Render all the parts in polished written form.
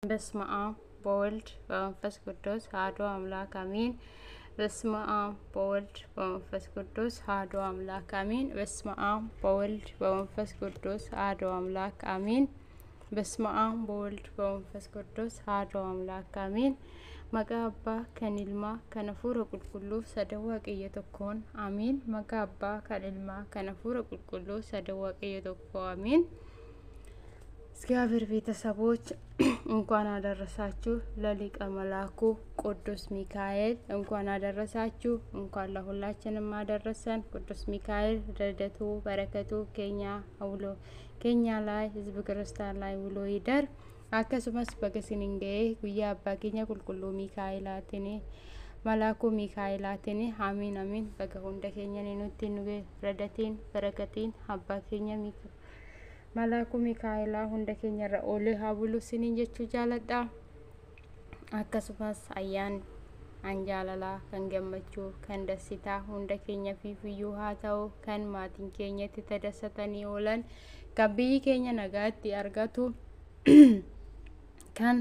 በስመ አብ በወልድ በመንፈስ ቅዱስ አሐዱ አምላክ አሜን። በስመ አብ በወልድ በመንፈስ ቅዱስ አሐዱ አምላክ አሜን። በስመ አብ በወልድ በመንፈስ ቅዱስ አሐዱ አምላክ አሜን። በስመ አብ በወልድ በመንፈስ ቅዱስ አሐዱ አምላክ አሜን። Maqaa Abbaa kan Ilmaa kan Hafuura Qulqulluu sadan Waaqayyo tokkoon አሜን። Maqaa Abbaa kan Ilmaa kan Hafuura Qulqulluu sadan Waaqayyo tokko አሜን። እግዚአብሔር ቤተሰቦች እንኳን አደረሳችሁ። ለሊቀ መላኩ ቅዱስ ሚካኤል እንኳን አደረሳችሁ። እንኳን ለሁላችንም አደረሰን። ቅዱስ ሚካኤል ረድኤቱ በረከቱ ከኛ ውሎ ከኛ ላይ ህዝብ ክርስቲያን ላይ ውሎ ይደር። Akkasumas baga isiniin ga'ee guyyaa abbaa keenya qulqulluu Miikaa'elaatiin, malaakuu Miikaa'elaatiin, amiin amiin. Baga hunda keenya nutti nu radatiin barakatiin abbaa keenya malaakuu Miikaa'elaa hunda keenya irra oolee haa bulu isiniin jechuu jaaladha. Akkasumas ayyaan an jaalalaa kan gammachuu kan dassitaa hunda keenya fiifiyyuu haa ta'u, kan maatiin keenya itti tadassatanii oolan, kan biyyi keenya nagaa itti argatu, kan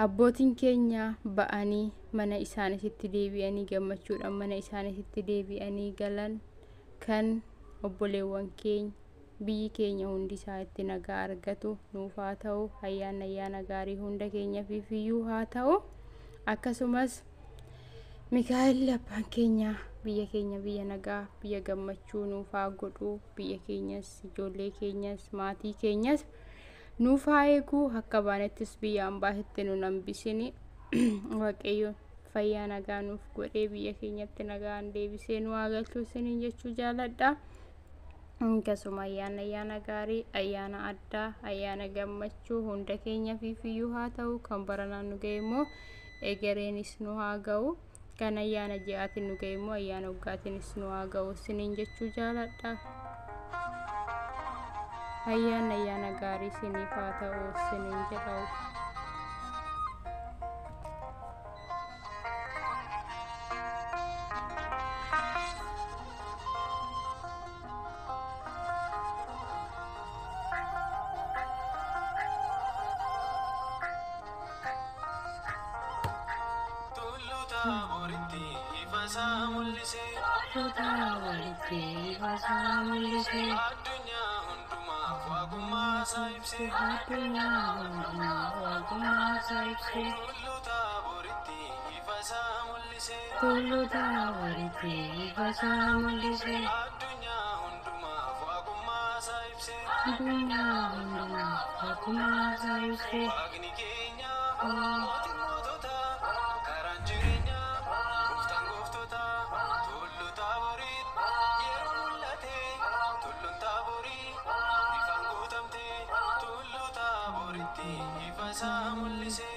abbootiin keenya ba'anii mana isaaniitti deebi'anii gammachuudhaan mana isaaniitti deebi'anii galan, kan obboleewwan keenya biyyi keenya hundi isaa itti nagaa argatu nuuf haa ta'u. Ayyaanni ayyaana gaarii hunda keenya fiifiyyuu haa ta'u. Akkasumas Mikaa'elli abbaan keenya biyya keenya biyya nagaa biyya gammachuu nuuf haa godhu. Biyya keenyas, ijoollee keenyas, maatii keenyas nuuf haa eegu. Akka baanettis biyya hambaasitti nu hambisini. Waaqayyo fayyaa nagaa nuuf godhee biyya keenyatti nagaan deebisee nu haa galchu isiniin jechuu jaaladha. Akkasuma ayyaana ayyaana gaarii, ayyaana addaa, ayyaana gammachuu hunda keenya fiifiyyuu haa ta'u. Kan baranaan nu ga'e immoo egereenis nu haa ga'u. Kan ayyaana ji'aatiin nu ga'e immoo ayyaana waggaatiinis nu haa ga'u isiniin jechuu jaaladha. Ayyaanni ayyaana gaarii isiniif haa ta'u isiniin jedha. Tulluu Taaboritti ifa isaa mul'ise. Addunyaa hundumaaf waaqummaa isaa ibse. Tulluu Taaboritti ifa isaa mul'ise. Addunyaa hundumaaf waaqummaa isaa ibse. Waaqni keenya mootiin moototaa, karaan jireenyaa gooftaan gooftotaa, tulluu Taaboritti yeroo mul'ate, tulluun Taaborii ifaan guutamte, tulluu Taaboritti ifa isaa mul'ise.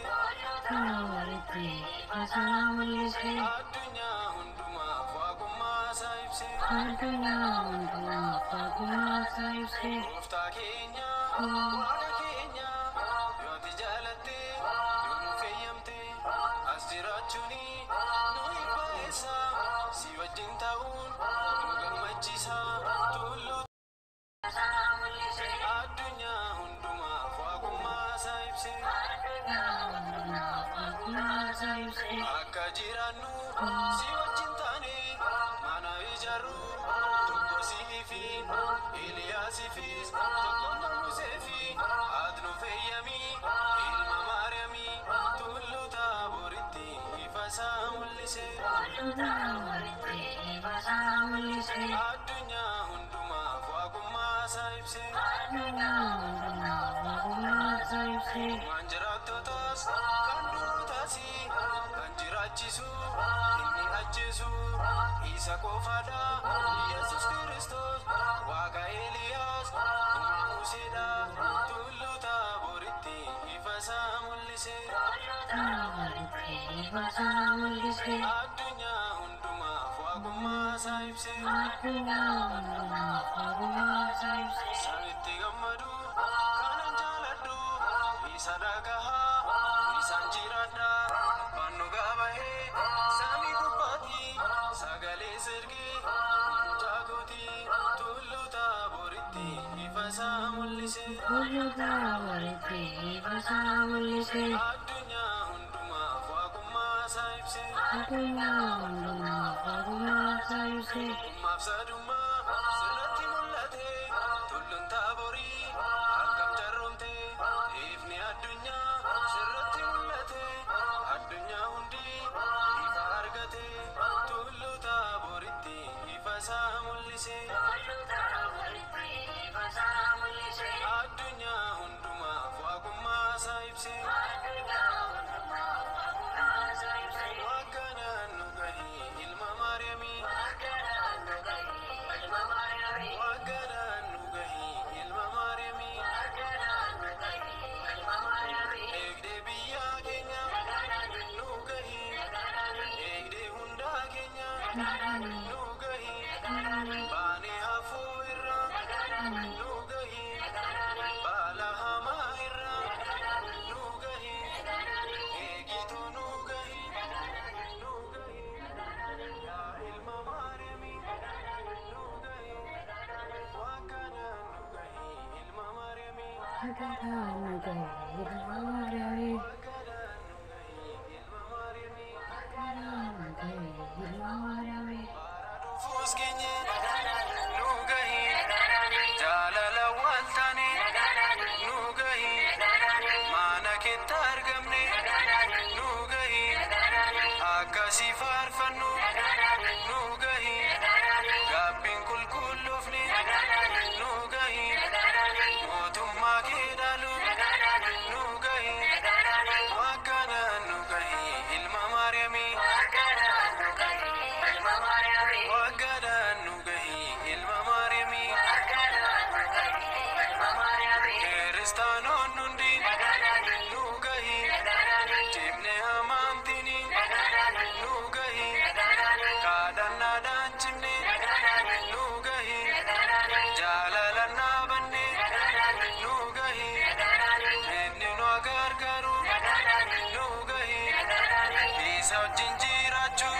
Addunyaa hundumaaf waaqummaa isaa ibse. Gooftaa keenya, Waaqa keenya, yoo ati jaalatte, yoo nuuf eeyyamte, as jiraachuun nu ba'eessa, si wajjin ta'uun nu gammachiisa. Tulluu addunyaa hundumaaf waaqummaa isaa ibse. Akka jiraannu si wajjin taane mana ijaarru, tokko si'ii fi Eeliyaasiifis, tokko Musee fi ati nuuf eeyyamii ilma Maariyaamii, tulluu Taaboritti ifa isaa mul'ise. Addunyaa hundumaaf waaqummaa isaa ibse. Waan jiraattotas kan du'ootas kan jiraachisu inni ajjeesu isa qofaadha. Yesus Kiristoos Waaqa Eeliyaas, uumaa Museedha. Tulluu Taaboritti ifa isaa mul'ise. Addunyaa hundumaaf waaqummaa isaa ibse. Samitti gammadu kanan jaaladhu isa dhagahaa isaan jiraadha. Abbaan nu gaabahee samii gubbaatti sagalee sirgee mucaa kooti, tulluu Taaboritti ifa isaa mul'ise. isaa mul'ise. Addunyaa hundumaaf waaqummaa isaa ibse. Addunyaa hundumaaf waaqummaa isaa ibse. Tokkummaaf sadummaa sirratti mul'ate. Tulluun Taaborii akkam carroomte. Ifni addunyaa sirratti mul'ate. Addunyaa hundi ifa argate. Tulluu Taaboritti ifa isaa mul'ise. Addunyaa hundumaaf waaqummaa isaa ibse. Waaqanaan nu gahi ilma Maariyaamii. Waaqanaan nu gahi ilma Maariyaamii. Eegdee biyya keenya nu gahi. Eegdee hundaa keenya nu gahi. Baanee hafuu irraa nu gahi. Baala hamaa irraa nu gahi. Eegituu nu gahi. Nu gahi. Yaa ilma Maariyaamii nu gahi. Waaqanaan nu gahi ilma Maariyaamii. Waaqanaan nu gahi ilma Maariyaamii. Waaqanaan nu gahi ilma Maariyaamii. Waaqanaan nu gahi ilma Maariyaamii. Bara dhufuus geenye nu gahi. Jaalala wal taane nu gahi. Mana keetti argamne nu gahi. Akkasii faarfannu nu gahi. Gaabbiin qulqulloofne nu gahi. Mootummaa kee dhaalu nu gahi. Waaqanaan nu gahi ilma Maariyaamii. Waaqanaan nu gahi ilma Maariyaamii. Kiristaanonni hundi nu gahi. Cimne amantiin nu gahi. Kadhannaadhaan cimne nu gahi. Jaalalaan dhaabanne nu gahi. Inni nu gargaaru nu gahi. Isa wajjin jiraachuu.